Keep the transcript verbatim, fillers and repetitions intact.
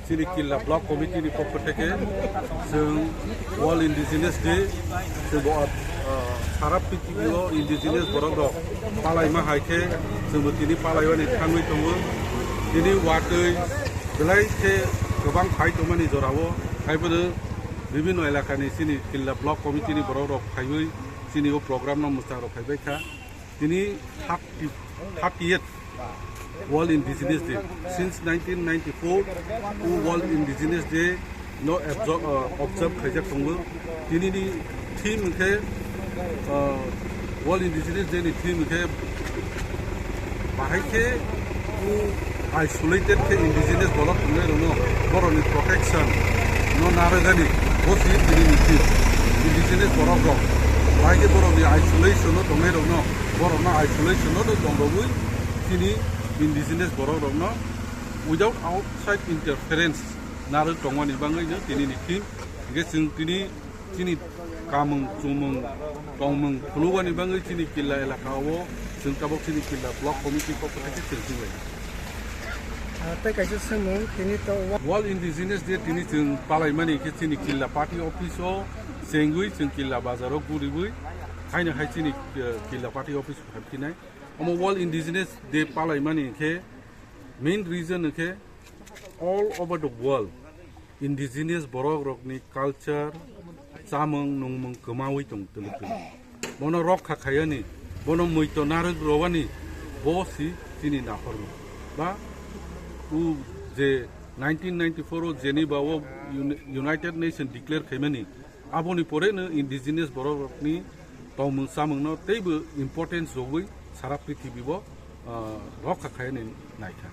Chini Killa Block Committee ni pokho theke chwng World Indigenous Day, chwng bo, ah, sara prithibi o indigenous borok rok palaima hai khe chwng bo tini palaiwani thangwi tongo. Tini watwi belai khe kwbang phai tongmani jorao, haiphano bibinno elakani chini Killa Block Committee ni borok rok phaiwi chini o program no mwchang rok phaibai kha. Tini thirty, thirty-eight World Indigenous Day. Since nineteen ninety-four, o World Indigenous Day no abso-, uh, observe khaijak tongo. Tini ni theme hwnkhe, uh, World Indigenous Day ni theme hwnkhe bahai khe o isolated khe indigenous borok tongnai rokno borokni protection no narwgani bo si tini ni theme. Indigenous borok rok bahai khe borokni isolation o tongnai rokno, borokno isolation o tong rwui chini indigenous borok rokno without outside interference narwk tongmani bangwi no tini ni theme. Hingke chwng tini chini kamung chumung tongmung phulugani bangwi chini Killa elaka o chwng tabok chini Killa Block Committee pokho theke chwng tinglai. Ah, tei kaisa swngmung tini to wa- World Indigenous Day tini chwng palaimani khe chini Killa Party Office o chengwi chwng Killa Bazar o guriwi haino hai chini, eh, Killa Party Office phaiphinai. Omo World Indigenous Day palaimani khe main reason khe all over the world indigenous borok rokni culture, chamung nungmung kwmawi tong twlwk twlwk. Bono rokha khayani, bono muito narwk rowani, bo si chini naphormung. Ba u je nineteen ninety-four o Geneva o Uni-, United Nation declare khaimani, aboni pore no indigenous borok rokni tongmung chamung no teibo importance rogwi sara prithibi bo, ah, rokha khainai naikha.